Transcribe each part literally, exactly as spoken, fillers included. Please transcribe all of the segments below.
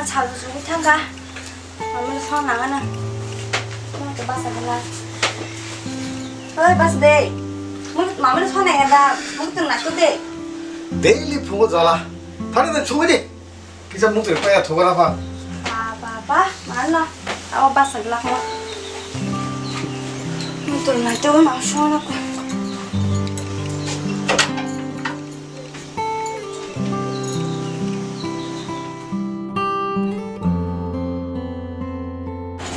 Sal sugwi thangkha. Mamino song nangano. Mungto basa gela. Oi, bas de. Mung, mamino song nangya da. Mungto nangto de. Daily phungo jala. Thani dan sugwi de. Kisa mungto paya thogara pha. Ba, ba, ba. Mano. Abo basa gela kho. Mungto nangto ma song na ko.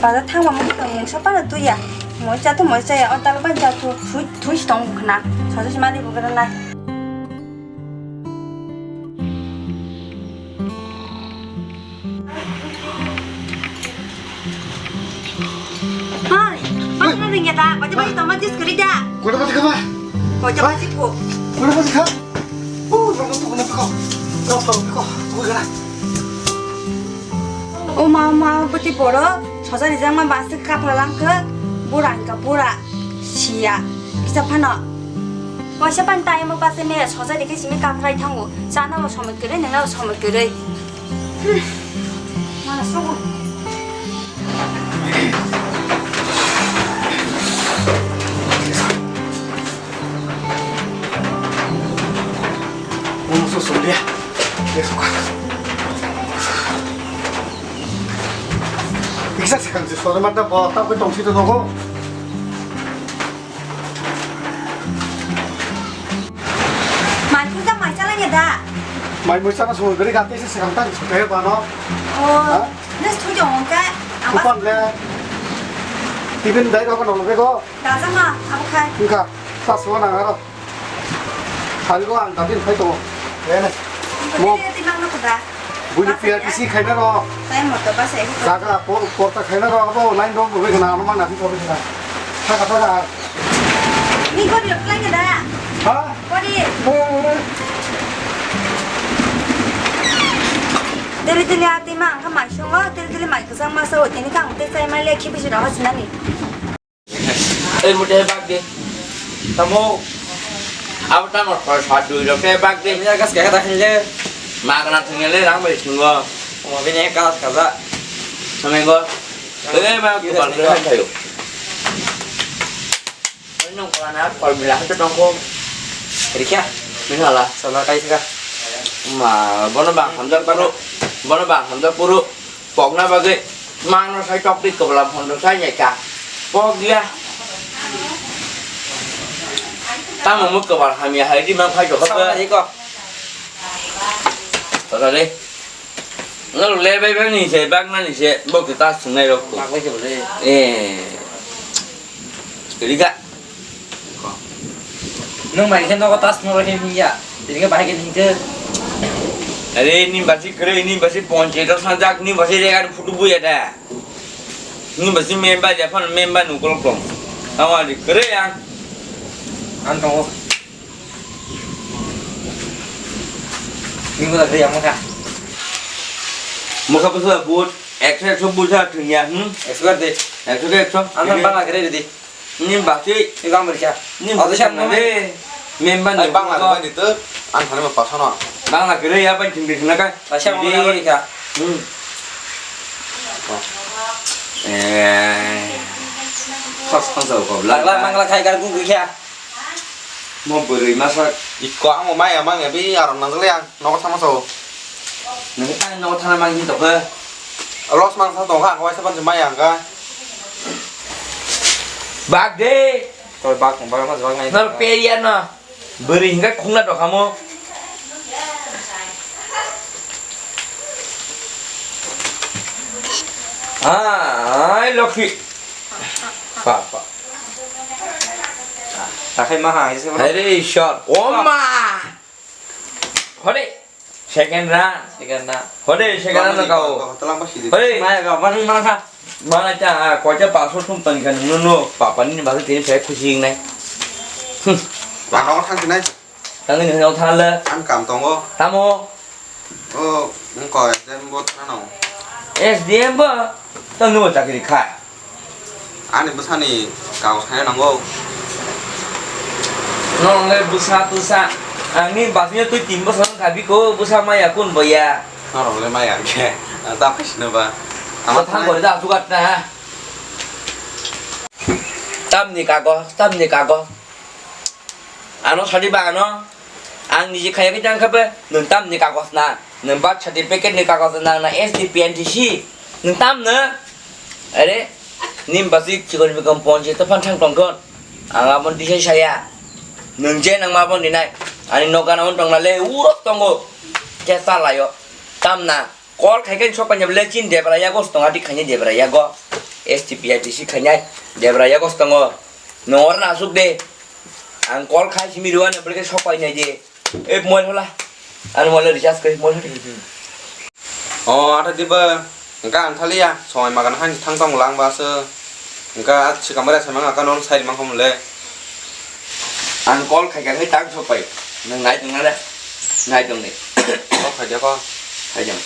Bazar thangma mui tong mungsa phano tuya. Moi cha to moi cha ya, o dal ban cha to thui, thui si tong khna. Sosa si mani bugra nai. Hai, bas na ringya da, baca baca toma jis keri da. Kota baca kama? Baca baca ko. Kota baca kama? Oh, rong tu kena pekau. Kau tahu pekau, tu kena. O ma, ma, bati boro, sosa rijang ma bas kapra lang ke, bura ka bura, sia, kisa phano. Waisa pan tai mo bas me, sosa rijang simi kapra thangu, sana mo somoi kere, nengna mo somoi kere. Mana sugu. Uno so sulia. Eso ka. Iksa sekan si sore mata bo ta ko tong si to nogo. Mai phuja mai chala ya da. Mai muisa na sumui beri gati se sekan ta sute ba no. Oh. Ha? Nes thu jong ka. Kupon le. Tibin dai ko no bego. Dajama, abo khai. Wngkha, ta sua nang aro. Sarigo ang datin phai tongo. Ene. Mo. Tei mang no kuda. Buini P R T C khaina ro. Tai moto bas ai. Jaga por porta khaina ro abo line ro bui gana ano mang nabi por gana. Thaka thaka. Ni gori lo khlai da. Ha? Gori. Dili dili ati mang kha mai songo, dili dili mai kwchang ma sao, tini kang te chai mai le khibi si ro sinani. Ei, mute bak de. Tamo. Abo tamo khor sa dui rok te bak de. Ini agas kaya dah ini. Magna thung le rang bai thungo. Mo bini agas kaza. Samengo. Eh, ma tu bal le thayo. Oi nong kala na kol bila hato tongko. Rikya. Minhala. Sama kai sika. Ma, bono bang hamjak puru. Bono bang hamjak puru. Pokna bagwi mangno sai tokti kwbla phondo sai nai ka. Pok ya. Tamo mo kwbal hamya hai di mang phai jokha. Sama iko. Tata de. Ngalo le bai bai ni se bak na ni se bo kita sungai rok. Bak bai se bole. Eh. Rika. Nwng bai khe nogo tas nogo khe hiya. Tini khe bahai khe hinkhe. Are ni basi kre ni basi ponche to sanjak ni basi rega photo buya da. Ni basi member ya phan member nu kol kol. Awa di kre ya. An tongo. Ni mo da ya mo kha. Mo kha bus bus ekso ekso bus thung ya hmm. Ekso de. Ekso ekso. An bala kre di. Ni basi. Ni bang berkha. Ni basi sama de. Member ni bang la bang itu. An thani ma pasano. Bang la kere ya bang ching de na ka. Pasha mo na berkha. Hmm. Eh. Pas pas ko bla. Bang la mang la khai kar ku berkha. Mo beri masa. Iko ang mo maya mang ya bi aram nang le ang. Nogo thangma sao. Nang ta nogo thangma mang ni to khe. Los mang sa tong kha, ang waisa ban maya ang ka. Bak de. Toi bak mobile ma jwak nai. Nor peria no. Beri hingga khungna dokhamo. Ai lokhi. Papa. Takhai ma ha ise. Hare ishor. Oma. Hore. Second round. Second round. Hore, second round kau. Hore. Maya kau, mana, mana kha? Mana cha, ah, kau cha paso sum tani kan, no, no, papa ni bahasa tini saya khusi nai. Hmm. Ano thang nai. Tang ni hau thala. Ang kam tongo. Tamo. Oh, engko S D M bo thana no. S D M bo, tang no chakri kha. Ani bwsani kau sana nango. Norok le bwsa twsa. Ani basni twi tin bosor wngkha biko bwsa maya kun boya. Norok le maya khe. Ah, ta phaisino ba. Ama thang kore da sugat na. Tamni kagos, tamni kagos. Ano sadi ba ano. Ang niji khaya khe tang khabe, nwng tamni kagos na. Nwng birth certificate ni kagos na, na S T P N T C. Nwng tamno? Are, nim basik chikon bikon ponche to phan thang tongkon. Ang abon disai saya. Nwng je nang mabon dinai. Ani nokana on tongna le urok tongo. Kesa layo. Tamna. Call khai khe sok painai bwle chini Debra yago stongo, ati khainai Debra yago. S T P I T C khainai Debra yago stongo. Nwng oro na asuk de. Ang call khai simi rwani bwle khe sok painai de. E mobile hola. Ani mobile recharge khai mobile hola. O, ata diba. Engka ang thaliya. Somai magan han thang tong lang ba se. Engka at si kamera sa mang aka non side mang khom le. Ang call khai khai tang sok pai. Nang nai tong na le. Nai tong ni. Call khai ja ko. Khai jang.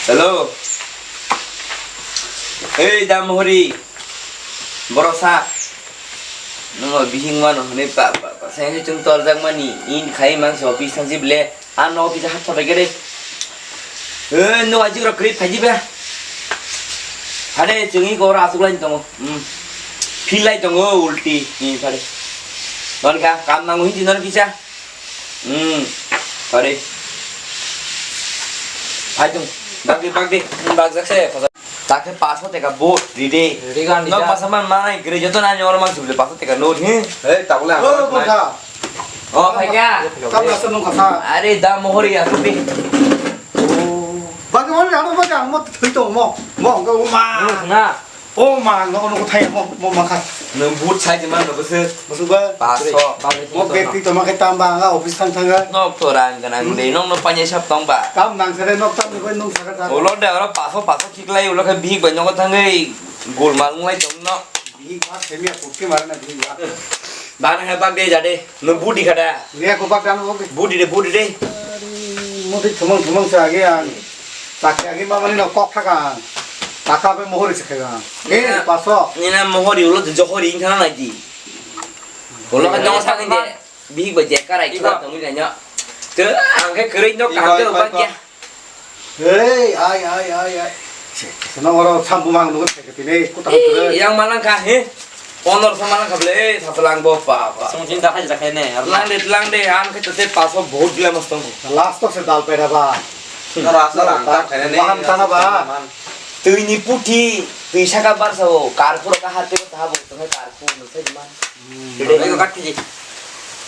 Hello. Hey, Dam Hori. Boro sa. Nungo bihing mano hwnwi pa, pa, pa, sai se chwng torjak mani. In khai mang se office thang si ble. Ano office hat sabai gede. Eh, no ajik rok kri phaji ba. Hade chwng i gora asuk lai tongo. Hmm. Phil lai tongo ulti. Ni phade. Non ka kam nango hindi non kisa. Hmm. Phade. Phai tung. Bagdi, bagdi. Hmm, bagjak se. Takhe paso teka bo ride. Ride gan nok rida. Masa man manai gre joto nani oro mang sibule paso teka no he. Hey, tabule. Oh, bota. Oh, phai kya? Tam rasa nung kasa. Are da mohori ya tupi. Bagi mana ada bagi ang mau thui tong mo. Mo enggak uma. Na. Oh ma, no no thai mo mo makan. Nung but sai jema no bese. Musuba. Paso. Mo beti to makai tamba nga office thang thang. Nok to rang ganang de nok no panya sap tong ba. Tam nang sere nok tam ni koi nung saga ta. Ulo de oro paso paso khiklai ulo khe bihik bai nogo thangwi gul malung lai tong no. Bihik ba semia pukti marna bihik ba. Bana he bak de jade. No budi khada. Ria ko bak dan oke. Budi de budi de. Mo de thumang thumang sa age ang. Tak age ma mani no kok thaka. Taka be mohori se khega. Eh, paso. Nina mohori ulo de johori ingthana nai di. Ulo ka no sa de. Bihik ba je karai chwa tongwi nanya. Te ang khe kwrwi nok kaham khe rwbak ya. Hey, ai, ai, ai, ai. Seno oro sambu mang nugo theke tini kuta kuta. Yang malang kha he. Pondor so malang kha ble, sa lang bo pa pa. Sung jin da hai jakhe ne. Lang de, lang de, ang khe te paso bahut gila mas tong. Last to se dal pera ba. Noro asa lang ta khene ne. Maham sana ba. Twi ni puthi, twi saka bar sa o, karpur ka hate ta bo tong karpur no se man.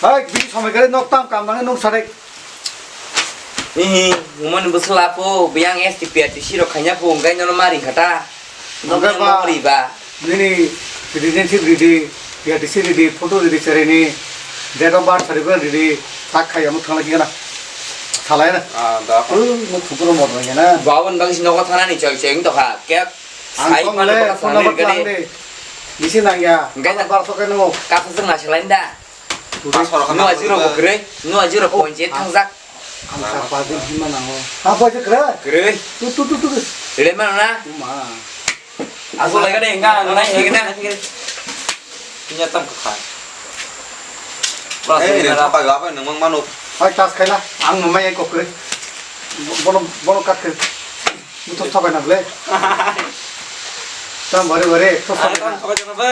Hai, bini samai kare nok tam kam nange nok sarek. Hihi, umani bwswla po, biyang S T P R T C rok khaina po, wngkha nono mari khata. Wngkha ba, mori ba. Nini citizenship ridi, P R T C ridi, photo ridi, cherini, date of birth certificate ridi, tak khai amo thangla kigana. Salai na. Ah, da. Uh, mo thukuro mo doi na. Babon bangsi nogo thana ni choi choi wng tokha. Kek ang sai thong mano le, baka phone number thangli gani. Thangli. Bisi nangya. Wngkha na. Bar sokai no. Kasa jeng na salai da. Pasal rok no ajiro bo kwrwi, no ajiro ponche thangjak. Ang sa pajin hima nango. Ha pajin kwrwi? Kwrwi. Tu, tu, tu, tu. Rede mano na? Uma. Aso laga de enga ang nai hegna. Nya tam ka. Eh, apa apa nang mang mano. Hai tas khaila, ang no mai ko kwrwi. Bono, bono kat kwrwi. Muthok sabai na ble. Tam bare bare, to sabai na. Sabai na be.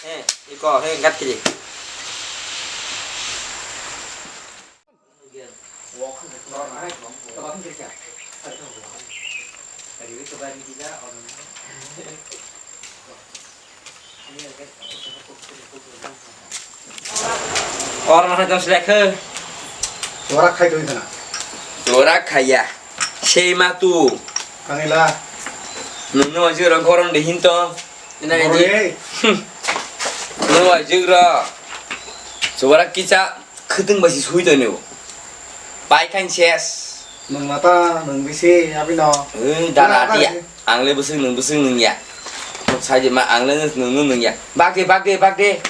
Eh, iko, he, gat kiri. Oro hai tong selek he. Ora khai tong kana. Ora khaya. Sei ma tu. Kangila. Nungno jiro korom de hinto. Ina Borok ni. Ei. Nung bai jwk rw. Chubara kisa khwtwng bai se sui tongo. Pai khain ses. Nung mata, nung bisi, abino. Eh, dara dia. Ang le bwswk nung bwswk nung ya. Sai de ma ang le nung nung nung ya. Bak de, bak de, bak de.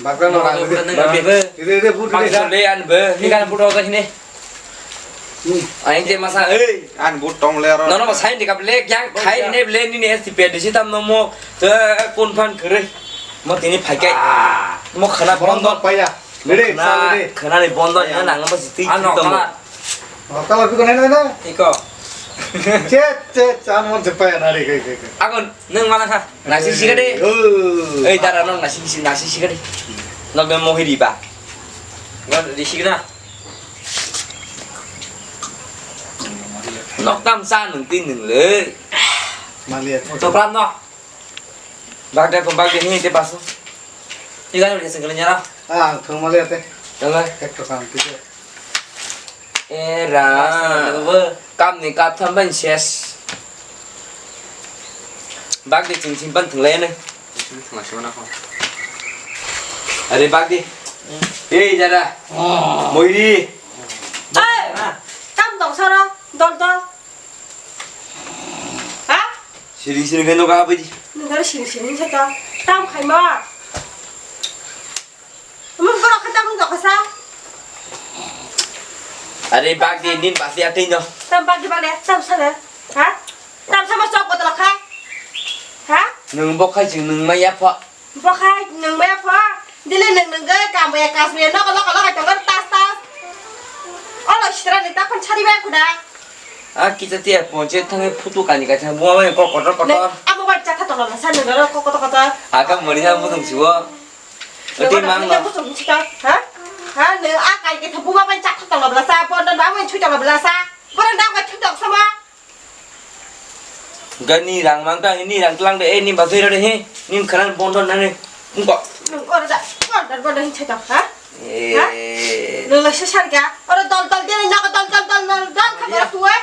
Bakra no rang. Bakra no rang. Ide, ide, but ide. Bakra le an be. Ni kan but hoga hine. Aing je masa, ei. An but tong le ro. Nono ba sign dikap le, yang khai ne ble ni ne S T P R T C tam no mo, te kun phan kere. Mo tini phai kai. Mo khana bondo. Paya. Rede, sal rede. Khana ni bondo ya nang ba siti. Ano tong. Khana. Hotel aku kena mana? Iko. Cet, cet, sama cepat nari ke, ke, ke. Aku neng mana kah? Nasi sih kade. Oh. Eh, dara nong nasi sih, nasi sih kade. Nong yang mau hiri ba. Nong di sini na. Nok tam sa nung tin nung le. Maliat. Coklat no. Bagde ko bagde ni te pasu. Ikan udah segala nyara. Ah, thung maliat te. Tengah. Tek to kam kita. Era. Kam ni kap tham ban ses. Bagde ching ching ban thung le ne. Are bagde. Ei jara. Moiri. Ei, tam tong sara, dol dol. Ha? Siring siring khe nogo habwi di. Nwng aro siring siring khe to. Tam khaima. Omo borok khe tabuk dokha sa. Are bak di nin basi atwi no. Tam bak di bale, tam sale. Ha? Tam sama chok botol kha. Ha? Nwng bo khai chwng nwng ma yapha. Bokhai nwng maya pho, dili nwng nwng ge kam baya kas baya nogo logo logo tongo tas tas. Olo sitra ni takhon sari baya kuda. A kicha tiya ponche thangai phutu kani kaisa buma bai kok kotor kotor. Amo bai chatha tongla sa nwng ro kok kotor kotor. Aka mori na mutung sibo. Nwng ati ro mang nwng ma. Mutung sita, ha? Ha nwng a kai ke buma bai chatha tongla sa pon don ba bai chui tongla sa. Pon don ba chui tong sama. Gani rang mang ta ni rang tlang de, eh, ni ba zai ra de he, ni khanan bon don na ne. Ungko. Nung order, order, order hin chai tong, ha? Eh. Ha? Nung la sasar ga, oro dol dol de, nyaga dol dol dol dol dol kha bora tuwe.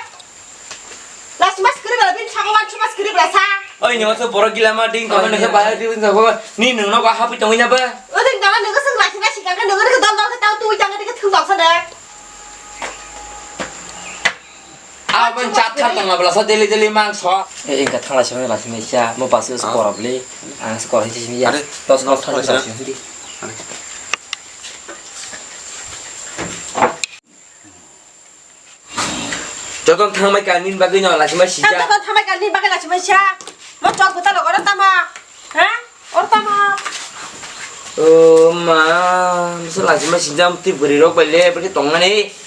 Las mas kiri bela bin sago wan mas kiri bela sa. Oi, nyaga so borok gila ma ding, kama nyaga bahar ding, nyaga ni nung no ka hapi tong ina ba. O ding dala nung so lasi lasi kaka nung ka dol dol ka tau tuwe jang ka ding ka thung dol sa de. Abang chat thar tong abla sa daily daily mangso. Eh, engka thangla simi la simi cha, mo pasu se korap le. Ang se korap simi ya. Are, tos no kos thar thangla simi di. Are. Joton thangmai ka nin bagwi no la simi sija. Joton thangmai ka nin bagwi la simi sija. Mo chok buta lo gora tama. Ha? Or tamo. O ma, misa lachima sinjam twi bwrwi rok bai le bwrwi tongmani.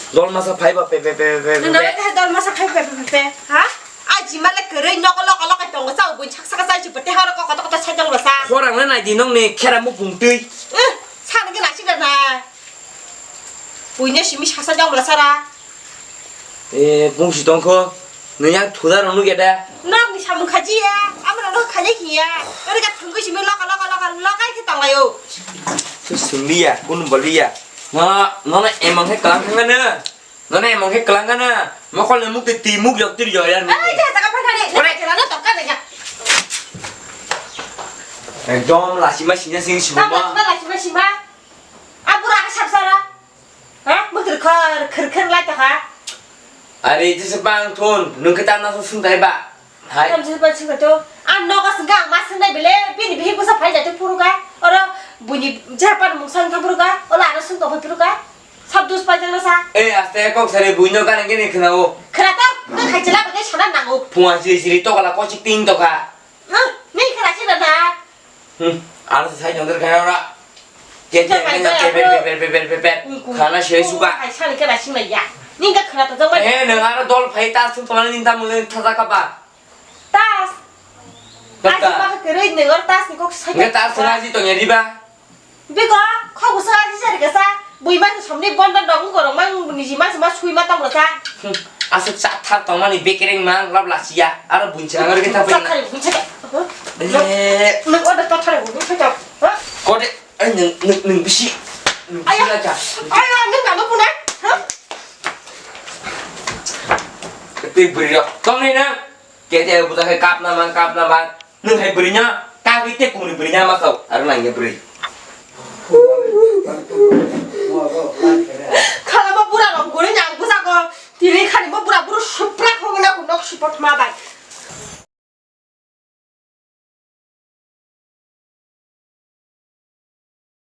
Dol masa phai ba pe pe pe pe pe. Nang pe. Dol masa phai pe pe pe pe. Ha? A jima le kwrwi nok lok lok tongo sa ubun sak sak sa ji pete horo kok kok kok sai dol masa. Khorang le nai di nong ni khera mu pung twi. Eh, sa nang ke lachik na. Buino simi sasa jang bwla sara. Eh, bungsi tongkho. Nini ang thuda rok nukya da? Nokni samung khajiya. Amrano khaja khiya. Ori ka thungwi simi loka loka loka loka khe tonglaio. Sumliya, kun boliya. No, no, no, emang khe kalang thangano. No, no, emang khe kalang gana. Mokol ni muk twi muk yok twi yo ya. Ai, jaga jaga phai thani. Ore. Jaga no tokka de ya. Ekdom lachima singya sing sima. Lachima sima. Abura ka sab sara. Ha? Mutur khar khar khar lai ta ha. Are jese bang thon, nung khe tamna so sung dai ba? Hai. Tam jese bang sung to. An nogo sung ga ma sung dai bele, bini bihi busa phai jate puru ga. Oro buni jepan mung sang thang puru ga. Ola ano sung to phai puru ga. Sab dus pai jang sa. Eh, aste kok sare buino gana gini khnao. Khna to, nung khai jela bagai sana nango. Phunga siri siri to kala kochik ting to kha. Huh? Ni khna sina na. Hmm, ano sai jong der kaya ora. Ke ke ke ke ke ke ke. Khana shei suka. Ai sani kana sing ya. Ning ka khana to jong. Eh, nang aro dol phai ta sung tolani ninta mule tha ta kapa. Tas. Kata. Aji ba ka roi ne gor tas ni kok sai. Nge tas na ji to ne riba. Biko, kok busa aji sari kasa. Bui ma somni bonda dong ko rong mang ni ji ma ma sui ma tong sa. Hmm, asa cha thar tong mani bekereng mang lab la sia. Aro bun cha ngar ke ta pe. Cha thar bun cha. Eh. Nang order to thar bun cha. Ha? Kode. Ai, nwng, nwng, nwng bisi, nwng bisi. Aya. Laka. Aya, nwng ano punai? Ha? Tei bwrwi rok. Tong ni na. Kete buta khe kapna man, kapna man. Nwng hai bwrwi na. Kagwi te kungni bwrwi na ma sao. Aro nang ye bwrwi.